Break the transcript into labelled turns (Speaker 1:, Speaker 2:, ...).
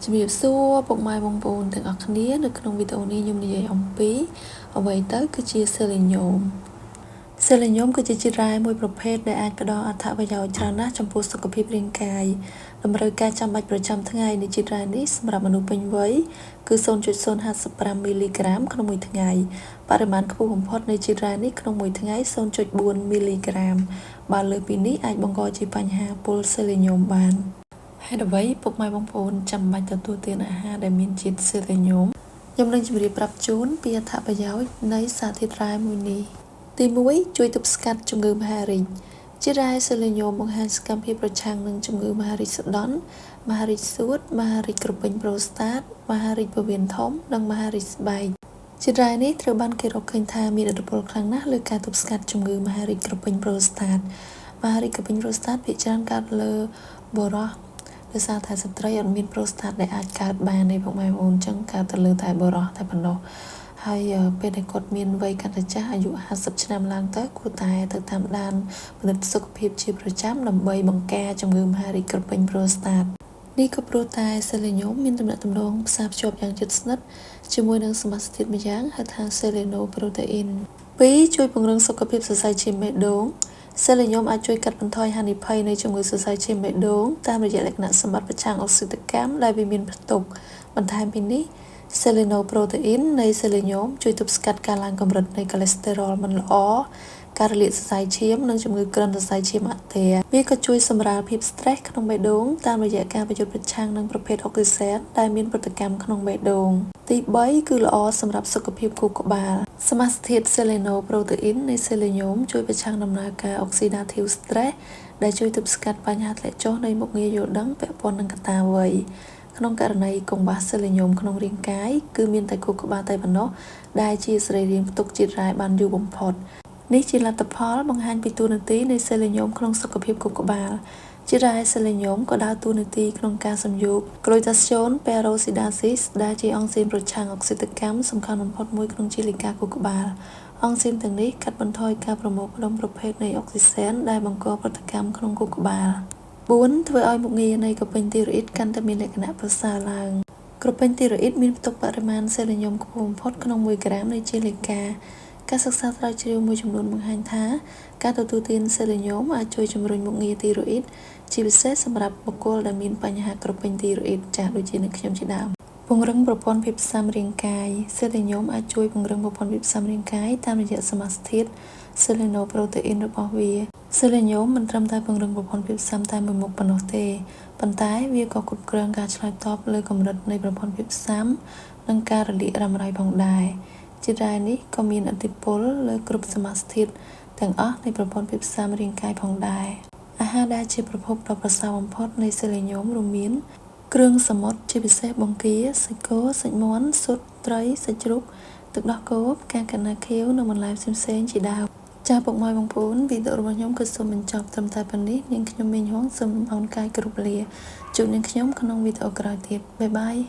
Speaker 1: ជំរាបសួរពុកម៉ែបងប្អូនទាំងអស់គ្នានៅក្នុងវីដេអូនេះខ្ញុំនិយាយអំពីអ្វីទៅគឺជាសេលេញ៉ូមសេលេញ៉ូមគឺជាជាតិរ៉ែមួយប្រភេទដែលអាចផ្ដល់អត្ថប្រយោជន៍ច្រើនណាស់ចំពោះសុខភាពរាងកាយតម្រូវការចាំបាច់ប្រចាំថ្ងៃនៃជាតិរ៉ែនេះសម្រាប់មនុស្សពេញវ័យគឺ0.055មីលីក្រាមក្នុងមួយថ្ងៃបរិមាណខ្ពស់បំផុតនៃជាតិរ៉ែនេះក្នុងមួយថ្ងៃ0.4មីលីក្រាមបើលើសពីនេះអាចបង្កជាបញ្ហាពុលសេលេញ៉ូមបានហេតុអ្វីពុកម៉ែបងប្អូនចាំបាច់ទទួលទានអាហារដែលមានជាតិសេលេញ៉ូមខ្ញុំនឹងជម្រាបប្រាប់ជូនពីអត្ថប្រយោជន៍នៃសារធាតុរ៉ែមួយនេះទី1ជួយទប់ស្កាត់ជំងឺមហារីកជាតិរ៉ែសេលេញ៉ូមបង្ហាញសកម្មភាពប្រឆាំងនឹងជំងឺមហារីកសុដន់មហារីកសួតមហារីកក្រពេញប្រូស្តាតមហារីកពោះវៀនធំនិងមហារីកស្បែកជាតិរ៉ែនេះត្រូវបានគេរកឃើញថាមានឥទ្ធិពលខ្លាំងណាស់លើការទប់ស្កាត់ជំងឺមហារីកក្រពេញប្រូស្តាតមហារីកក្រពេញប្រូស្តាតភាគច្រើនកើតលើបុរសដោយសារតែស្ត្រីអត់មានប្រូស្តាតដែលអាចកើតបានទេពុកម៉ែបងប្អូនអញ្ចឹងកើតទៅលើតែបុរសតែប៉ុណ្ណោះហើយពេលដែលគាត់មានវ័យកាន់តែចាស់អាយុ50ឆ្នាំឡើងទៅគួរតែទៅតាមដានពិនិត្យសុខភាពជាប្រចាំដើម្បីបង្ការជំងឺមហារីកក្រពេញប្រូស្តាតនេះក៏ព្រោះតែសេលេញ៉ូមមានទំនាក់ទំនងផ្សារភ្ជាប់យ៉ាងជិតស្និទ្ធជាមួយនឹងសមាសធាតុម្យ៉ាងហៅថាសេលេណូប្រូតេអ៊ីន2ជួយពង្រឹងសុខភាពសរសៃឈាមបេះដូងសេលេញ៉ូមអាចជួយកាត់បន្ថយហានិភ័យនៃជំងឺសរសៃឈាមបេះដូងតាមរយៈលក្ខណៈសម្បត្តិប្រឆាំងអុកស៊ីតកម្មដែលវាមានផ្ទុកបន្ថែមពីនេះសេលេណូប្រូតេអ៊ីននៃសេលេញ៉ូមជួយទប់ស្កាត់ការឡើងកម្រិតនៃកូលេស្តេរ៉ុលមិនល្អការរលាកសរសៃឈាមនិងជំងឺក្រិនសរសៃឈាមអាក់ទែវាក៏ជួយសម្រាលភាពស្ត្រេសក្នុងបេះដូងតាមរយៈការប្រយុទ្ធប្រឆាំងនឹងប្រភេទអុកស៊ីសែនដែលមានប្រតិកម្មក្នុងបេះដូងទី3គឺល្អសម្រាប់សុខភាពខួរក្បាលសមាសធាតុសេលេណូប្រូតេអ៊ីននៃសេលេញ៉ូមជួយប្រឆាំងដំណើរការអុកស៊ីដាធីវស្ត្រេសដែលជួយទប់ស្កាត់បញ្ហាធ្លាក់ចុះនៃមុខងារយល់ដឹងពាក់ព័ន្ធនឹងកត្តាវ័យក្នុងករណីកង្វះសេលេញ៉ូមក្នុងរាងកាយគឺមានតែខួរក្បាលតែប៉ុណ្ណោះដែលជាសរីរាង្គផ្ទុកជាតិរ៉ែបានយូរបំផុតនេះជាលទ្ធផលបង្ហាញពីតួនាទីនៃសេលេញ៉ូមក្នុងសុខភាពខួរក្បាលជាតិរ៉ែសេលេញ៉ូមក៏ដើរតួនាទីក្នុងការសំយោគក្លូតាស្យូនប៉េរ៉ូស៊ីដាស៊ីសដែលជាអង់ស៊ីមប្រឆាំងអុកស៊ីតកម្មសំខាន់បំផុតមួយក្នុងជាលិកាខួរក្បាលអង់ស៊ីមទាំងនេះកាត់បន្ថយការប្រមូលផ្ដុំប្រភេទនៃអុកស៊ីសែនដែលបង្កប្រតិកម្មក្នុងខួរក្បាល4ធ្វើឲ្យមុខងារនៃក្រពេញទីរ៉ូអ៊ីតកាន់តែមានលក្ខណៈប្រសើរឡើងក្រពេញទីរ៉ូអ៊ីតមានផ្ទុកបរិមាណសេលេញ៉ូមខ្ពស់បំផុតក្នុង1ក្រាមនៃជាលិកាការសិក្សាស្រាវជ្រាវមួយចំនួនបង្ហាញថាការទទួលទានសេលេញ៉ូមអាចជួយជំរុញមុខងារទីរ៉ូអ៊ីតជាពិសេសសម្រាប់បុគ្គលដែលមានបញ្ហាក្រពេញទីរ៉ូអ៊ីតចាស់ដូចជានឹងខ្ញុំជាដើមពង្រឹងប្រព័ន្ធភាពស៊ាំរាងកាយសេលេញ៉ូមអាចជួយពង្រឹងប្រព័ន្ធភាពស៊ាំរាងកាយតាមរយៈសមាសធាតុសេលេណូប្រូតេអ៊ីនរបស់វាសេលេញ៉ូមមិនត្រឹមតែពង្រឹងប្រព័ន្ធភាពស៊ាំតែមួយមុខប៉ុណ្ណោះទេប៉ុន្តែវាក៏គ្រប់គ្រងការឆ្លើយតបលើកម្រិតនៃប្រព័ន្ធភាពស៊ាំនិងការរលាករ៉ាំរ៉ៃផងដែរជាតិរ៉ែនេះក៏មានឥទ្ធិពលលើគ្រប់សមាសធាតុទាំងអស់នៃប្រព័ន្ធភាពស៊ាំរាងកាយផងដែរអាហារដែលជាប្រភពដ៏ប្រសើរបំផុតនៃសេលេញ៉ូមរួមមានគ្រឿងសមុទ្រជាពិសេសបង្គាសាច់គោសាច់មាន់ស៊ុតត្រីសាច់ជ្រូកទឹកដោះគោផ្កាកណាខៀវនិងបន្លែផ្សេងៗជាដើមចាស់ពុកម៉ែបងប្អូនវីដេអូរបស់ខ្ញុំគឺសូមបញ្ចប់ត្រឹមតែប៉ុណ្នេះនាងខ្ញុំមីងហួងសូមអរកាយគ្រប់លាជួបនាងខ្ញុំក្នុងវីដេអូក្រោយទៀតបាយបាយ។